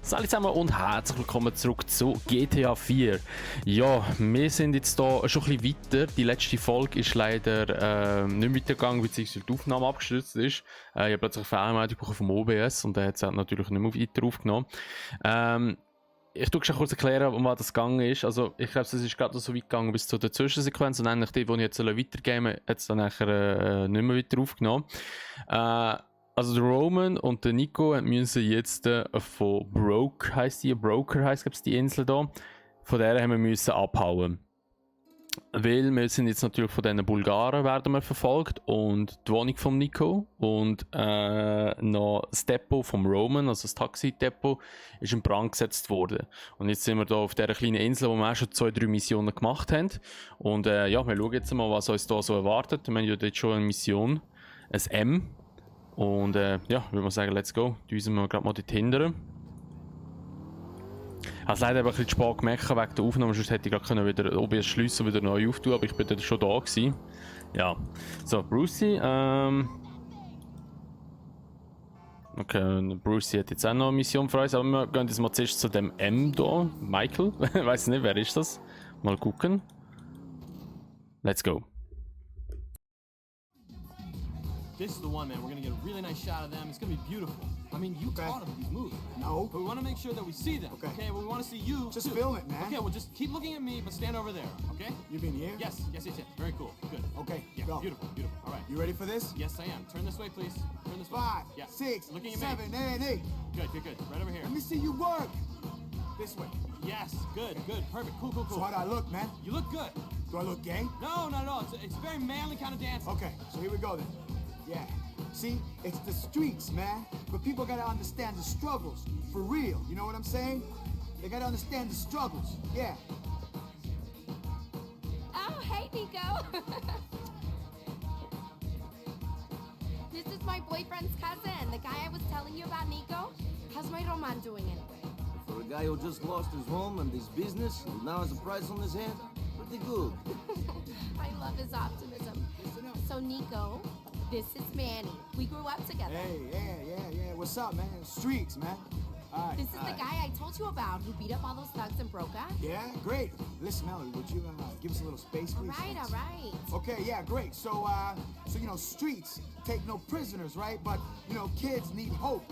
Salut zusammen und herzlich willkommen zurück zu GTA 4. Ja, wir sind jetzt hier schon ein bisschen weiter. Die letzte Folge ist leider nicht weitergegangen, beziehungsweise die Aufnahme abgestürzt ist. Ich habe plötzlich eine Fehlermeldung bekommen vom OBS und der hat es natürlich nicht mehr weiter aufgenommen. Ich tue schon kurz erklären, um was das gegangen ist. Also, ich glaube, es ist gerade so weit gegangen bis zu der Zwischensequenz und eigentlich die ich jetzt weitergeben soll, hat es dann nachher nicht mehr weiter aufgenommen. Also der Roman und der Nico müssen jetzt von Broker heisst glaube ich die Insel da. Von der haben wir müssen abhauen. Weil wir sind jetzt natürlich von diesen Bulgaren werden wir verfolgt und die Wohnung von Nico und noch das Depot vom Roman, also das Taxi-Depot, ist in Brand gesetzt worden. Und jetzt sind wir hier auf dieser kleinen Insel, wo wir auch schon 2-3 Missionen gemacht haben. Und ja, wir schauen jetzt mal, was uns hier so erwartet. Wir haben ja dort schon eine Mission, ein M. Und ja, würde man sagen, let's go. Düsen wir gerade mal dort hindern. Ich habe es leider ein bisschen zu spät gemerkt wegen der Aufnahme, sonst hätte ich gerade wieder OBS schliessen und wieder neu auftun, aber ich bin dann schon da gewesen. Ja. So, Brucey, okay, Brucey hat jetzt auch noch eine Mission für uns, aber wir gehen jetzt mal zuerst zu dem M hier. Michael, ich weiß nicht, wer ist das? Mal gucken. Let's go. This is the one, man. We're gonna get a really nice shot of them. It's gonna be beautiful. I mean, you taught them these moves. No. But we want to make sure that we see them. Okay. We want to see you. Just too. film it, man. Okay. Well, just keep looking at me, but stand over there. Okay. You mean here? Yes. Very cool. Good. Okay, Yeah. go. Beautiful. All right. You ready for this? Yes, I am. Turn this way, please. Turn this way. 5, Yeah. 6, Looking at 7, me. 8, 8. Good. Right over here. Let me see you work. This way. Yes. Good. Perfect. Cool. So how do I look, man? You look good. Do I look gay? No, not at all. It's a very manly kind of dancing. Okay, so here we go then. Yeah. See, it's the streets, man. But people gotta understand the struggles. For real. You know what I'm saying? They gotta understand the struggles. Yeah. Oh, hey, Nico. This is my boyfriend's cousin, the guy I was telling you about, Nico. How's my Roman doing anyway? For a guy who just lost his home and his business, who now has a price on his head, pretty good. I love his optimism. So, Nico, this is Manny. We grew up together. Hey, yeah. What's up, man? Streets, man. All right. This is the guy I told you about who beat up all those thugs and broke us. Yeah, great. Listen, Melody, would you give us a little space, please? All right. Okay, yeah, great. So you know, streets take no prisoners, right? But, you know, kids need hope.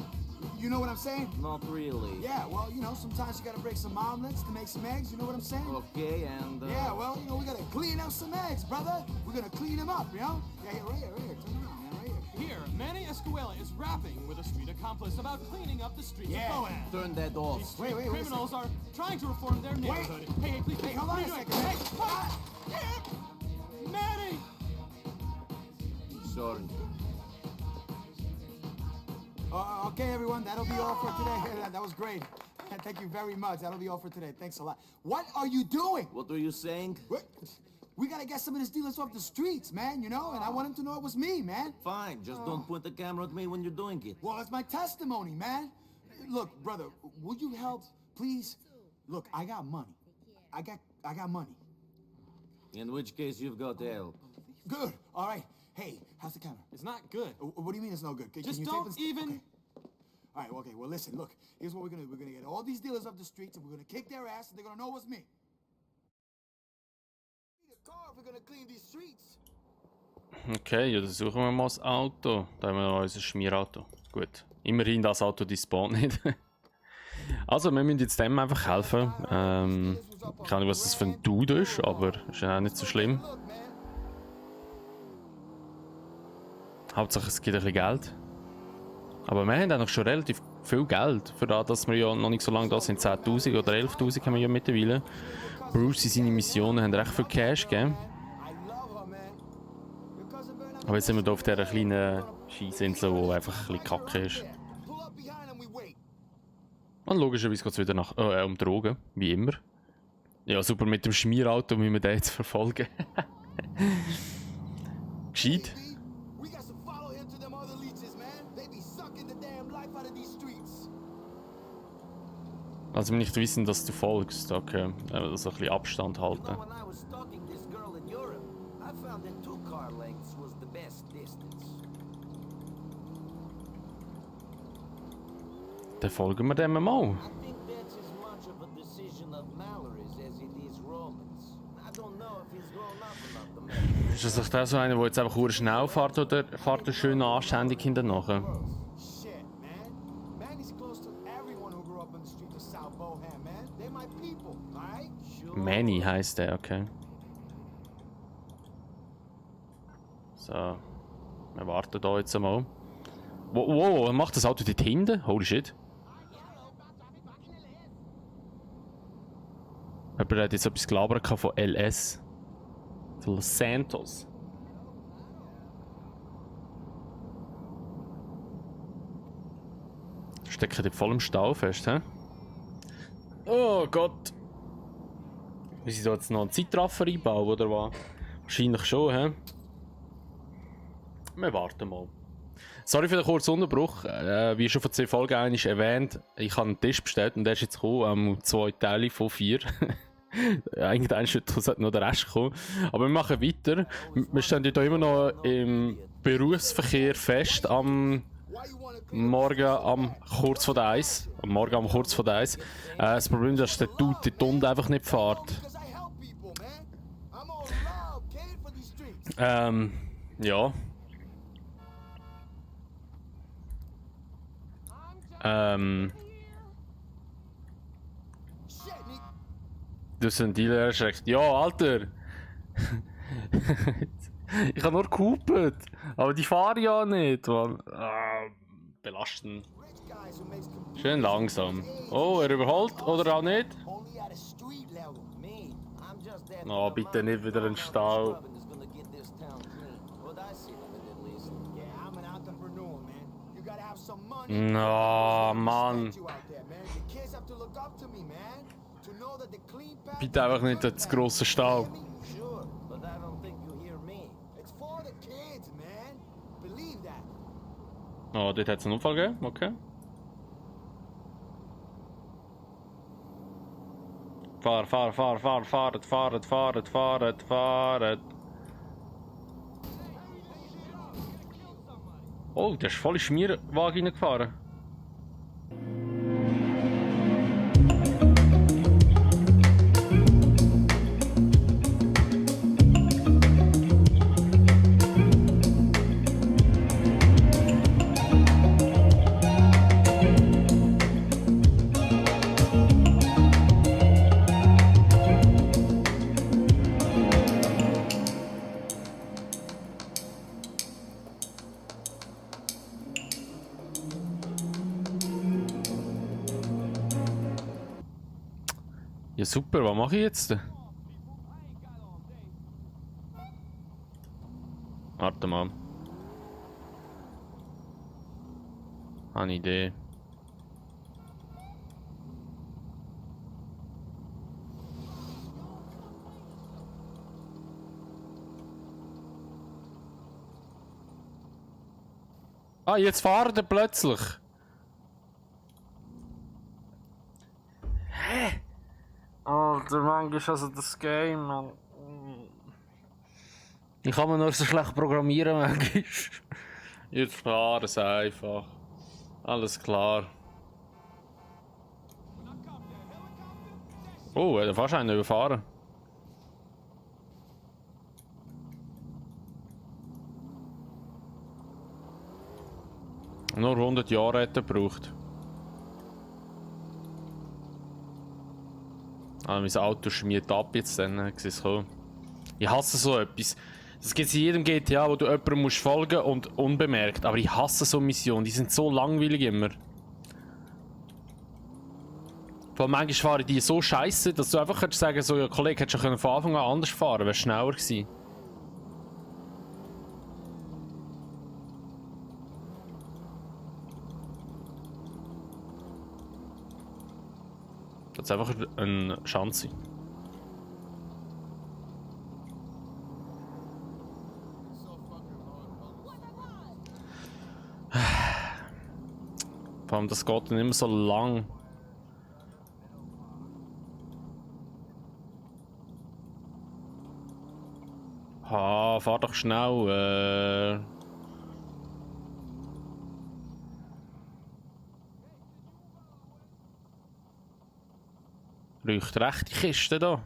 You know what I'm saying? Not really. Yeah, well, you know, sometimes you gotta break some omelets to make some eggs, you know what I'm saying? Okay, and... Yeah, well, you know, we gotta clean up some eggs, brother. We're gonna clean them up, you know? Yeah, right here. Turn around, man, right here. Here, Manny Escuela is rapping with a street accomplice about cleaning up the streets Yeah. of Boaz. Turn that off. These Wait a criminals are trying to reform their neighborhood. Hey, please, Hey, hold what on are a you doing? second. Hey, stop! Manny! Sorry. Okay, everyone, that'll be all for today. That was great. Thank you very much. That'll be all for today. Thanks a lot. What are you doing? What were you saying? We gotta get some of these dealers off the streets, man, you know? And I want them to know it was me, man. Fine, just don't point the camera at me when you're doing it. Well, it's my testimony, man. Look, brother, would you help, please? Look, I got money. I got money. In which case you've got help. Good. All right. Hey, how's the camera? It's not good. What do you mean it's no good? Can Just you don't tape this? even... Okay. All right, okay. Well, listen, look. Here's what we're gonna do. We're gonna get all these dealers off the streets and we're gonna kick their ass and they're gonna know it's me. We need a car if we're gonna clean these streets. Okay, ja, dann suchen wir mal das Auto. Da haben wir noch unser Schmierauto. Gut. Immerhin das Auto, die spawnt nicht. Also, wir müssen jetzt dem einfach helfen. Ich weiß nicht, was das für ein Dude ist, aber ist ja auch nicht so schlimm. Hauptsache es gibt ein bisschen Geld. Aber wir haben eigentlich schon relativ viel Geld. Für das, dass wir ja noch nicht so lange da sind. 10.000 oder 11.000 haben wir ja mittlerweile. Bruce und seine Missionen haben recht viel Cash gegeben. Aber jetzt sind wir hier auf dieser kleinen Scheissinsel, die einfach ein bisschen kacke ist. Und logischerweise geht es wieder um Drogen, wie immer. Ja, super, mit dem Schmierauto müssen wir den jetzt verfolgen. Gescheit. Also wenn ich wissen, dass du folgst, okay. Also ein bisschen Abstand halten. You know, when I was stalking this girl in Europe, I found that 2 car lengths was the best distance. Dann folgen wir dem mal. I think that's as much of a decision of Mallory's as it is Roman's. I don't know if he's grown up enough to make Ist das auch so einer, der jetzt einfach nur schnell fährt oder fährt er schön anständig hinterher? Shit, man. Manny's close to everyone who grew up on the streets of South Bohan, man. They're my people, alright? sure. Manny heisst der, okay. So. Wir warten da jetzt mal. Wow, macht das Auto dort hinten? Holy shit. Jemand hat jetzt etwas gelabert von LS. Los Santos. Stecken die voll im Stau fest, hä? Oh Gott! Müssen sie da jetzt noch einen Zeitraffer einbauen, oder was? Wahrscheinlich schon, hä? Wir warten mal. Sorry für den kurzen Unterbruch. Wie schon vor 2 Folgen einmal erwähnt, ich habe einen Tisch bestellt und der ist jetzt gekommen, 2 Teile von 4. Eigentlich ein Schritt sollte noch der Rest kommen. Aber wir machen weiter. Wir stehen hier immer noch im Berufsverkehr fest am Morgen am kurz vor der 1. Am Morgen am kurz vor der 1. Das Problem ist, dass der Dude die Tunde einfach nicht fährt. Because I help people, man. I'm all love, kid, for these streets. Ja. Shit, Nick. Du hast einen Dealer erschreckt. Ja, Alter! Ich habe nur gehupet. Aber die fahren ja nicht, Mann. Belastend. Rich guys who makes computers Schön langsam. Oh, er überholt oder auch nicht? only at a street level. Me, I'm just that Oh, bitte nicht wieder ein Stau. Robin is gonna get this town clean. What I see of it at least. Yeah, I'm an entrepreneur, man. You gotta have some money. No, Mann. Respect you out there, man. The kids have to look up to me, man. To know that the clean path Bitte einfach nicht ins grosse Stau. Sure, but I don't think you hear me. It's for the kids, man. Believe that. Oh, dort hat es einen Unfall gegeben? Okay. Fahrt. Oh, der ist voll in den Schmierwagen reingefahren. Ja super, was mache ich jetzt? Warte mal. Habe eine Idee. Ah, jetzt fahren die plötzlich. Alter, manchmal ist also das Game, man. Ich kann mir nur so schlecht programmieren, manchmal. Jetzt fahren es einfach. Alles klar. Oh, er hat fast einen überfahren. Nur 100 Jahre hat er gebraucht. Ah, mein Auto schmiert ab jetzt dann, ich hasse so etwas. Das gibt es in jedem GTA, wo du jemandem musst folgen und unbemerkt. Aber ich hasse so Missionen, die sind so langweilig immer. Vor allem manchmal fahren die so scheiße, dass du einfach sagen kannst, so, ja Kollege, hättest du von Anfang an anders fahren, wäre schneller gewesen. Das ist einfach eine Chance. Vor allem, das geht dann immer so lang. Ah, fahr doch schnell. Riecht recht die Kiste da.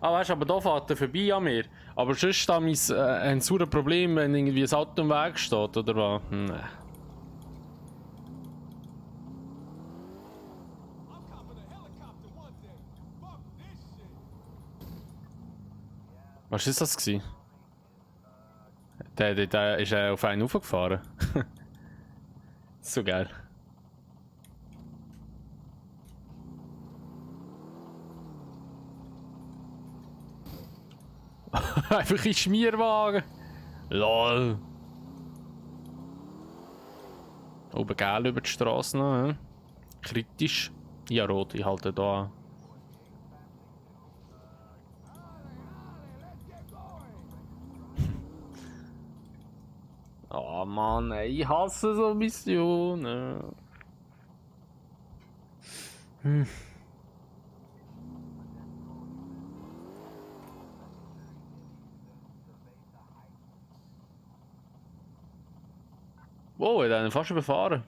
Ah, weißt du, aber da fährt er vorbei an mir. Aber sonst da ein saures Problem, wenn irgendwie ein Auto im Weg steht, oder was? Nee. Was ist das gewesen? Der ist auf einen raufgefahren. So geil. Einfach in Schmierwagen. LOL. Oben geil über die Straße noch. He? Kritisch. Ja, rot, ich halte da an. Oh Mann, ey, ich hasse so Missionen. Wow, er hat einen fast überfahren.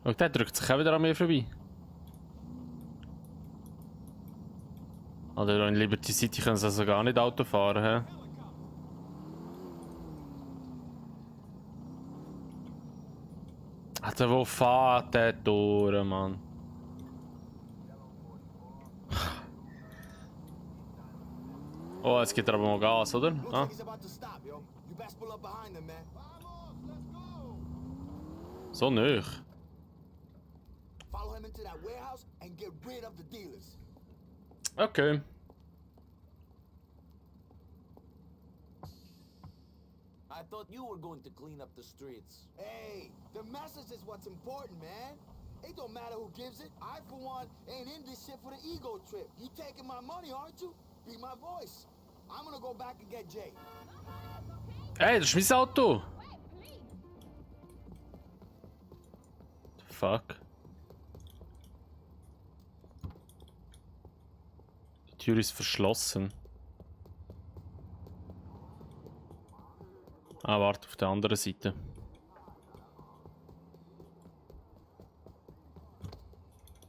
Und der drückt sich auch wieder an mir vorbei. Oder in Liberty City können sie also gar nicht Auto fahren, hä? Alter, wo fährt der durch, Mann? Oh, jetzt geht er aber mal Gas, oder? Looks Ah. like he's about to stop, yo. You best pull up behind him, man. So nöch. Follow him into that warehouse and get rid of the dealers. Okay. I thought you were going to clean up the streets. Hey, the message is what's important, man. It don't matter who gives it. I, for one, ain't in this shit for the ego trip. You taking my money, aren't you? Be my voice. I'm gonna go back and get Jay. Ey, das ist mein Auto! Fuck. Die Tür ist verschlossen. Ah, warte, auf der anderen Seite.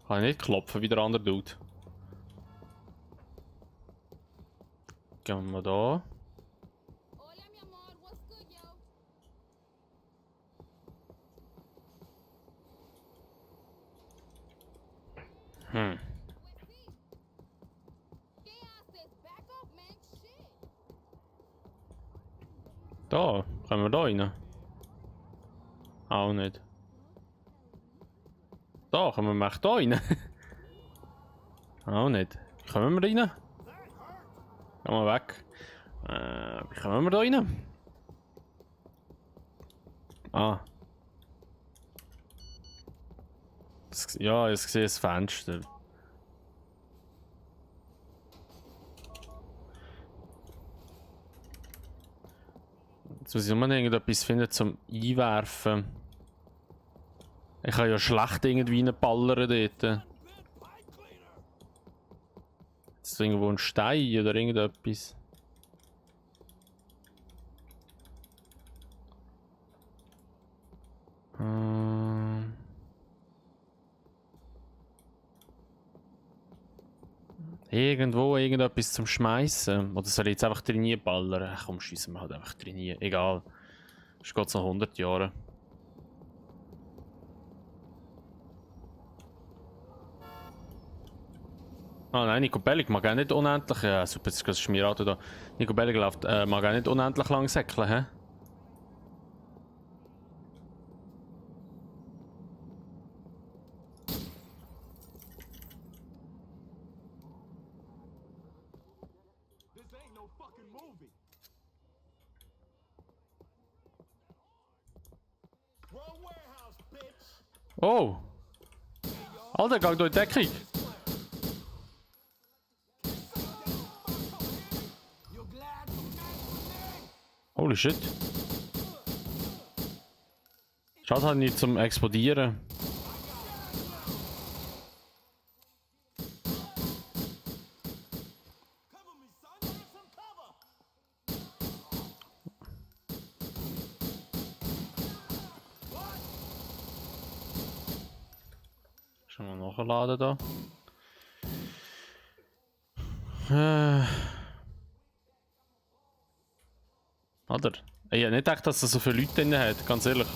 Kann ich nicht klopfen wie der andere Dude. Gehen wir mal da. Hola, mi amor. What's good, yo? ¿Qué haces? Back up, man. Shit. Da, können wir da rein? Auch nicht. Da, können wir echt da rein? Auch nicht. Wie kommen wir rein? Geh mal weg. Wie kommen wir da rein? Ah. Ja, ich sehe das Fenster. Jetzt muss ich nur irgendetwas finden zum Einwerfen. Ich kann ja schlecht irgendwie reinballern dort. Ist irgendwo ein Stein oder irgendetwas? Irgendwo irgendetwas zum Schmeißen. Oder soll ich jetzt einfach trainieren ballern? Ach komm, schießen wir halt einfach trainieren. Egal. Es geht noch 100 Jahre. Ah nein, Nico Bellic mag auch nicht unendlich. Ja, super, jetzt ist das Schmierauto da. Nico Bellic läuft, mag auch nicht unendlich lang säckeln, hä? This ain't no fucking movie. Wrong warehouse, bitch. Oh! Alter, gang durch die Deckung! You glad? Holy shit. Schaut halt nicht zum Explodieren. Schon mal nachladen da. Oder? Ich hätte nicht gedacht, dass er so viele Leute drin hat, ganz ehrlich.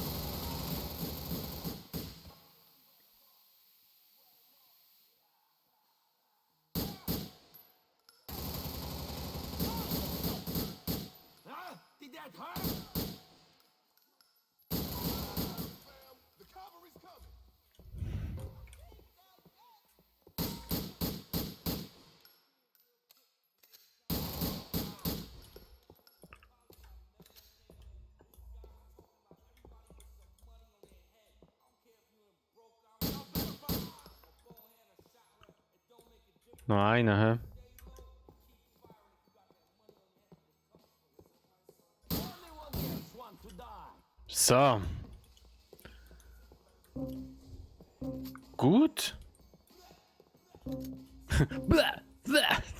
Did that hurt? The cavalry's coming. Noch einer, hä? So. Gut.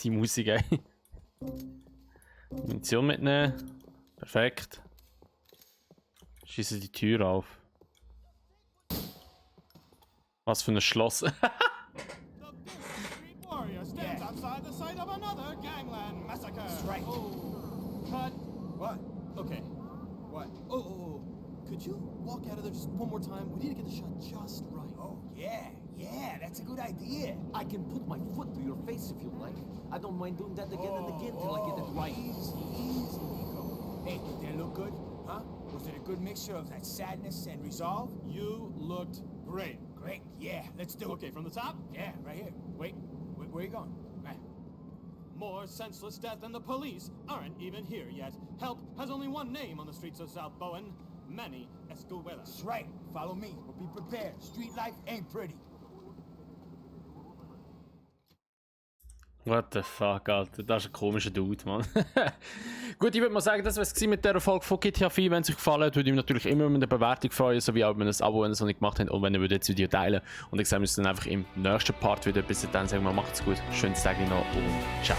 Die Musik, ey. Munition mitnehmen. Perfekt. Schieße die Tür auf. Was für ein Schloss. The big street warrior stands outside the site of another gangland massacre. That's right. Oh, cut. What? Okay. What? Oh. Could you walk out of there just one more time? We need to get the shot just right. Oh, yeah, that's a good idea. I can put my foot to your face if you like. I don't mind doing that again and again till I get it right. Easy, Nico. Hey, did that look good? Huh? Was it a good mixture of that sadness and resolve? You looked great. Great, yeah, let's do it. Okay, from the top. Yeah, right here. Wait, where you going? Right. More senseless death than the police aren't even here yet. Help has only one name on the streets of South Bowen. Manny Escuela. That's right. Follow me, but be prepared. Street life ain't pretty. What the fuck, Alter. Das ist ein komischer Dude, Mann. Gut, ich würde mal sagen, das war es mit dieser Folge von GTA 4. Wenn es euch gefallen hat, würde ich mich natürlich immer mit einer Bewertung freuen, sowie auch wenn ihr ein Abo, wenn ihr es noch nicht gemacht habt, und wenn ihr das Video teilen. Und ich sehe uns dann einfach im nächsten Part wieder. Bis dann sagen wir, macht's gut, schönes Tag noch und ciao.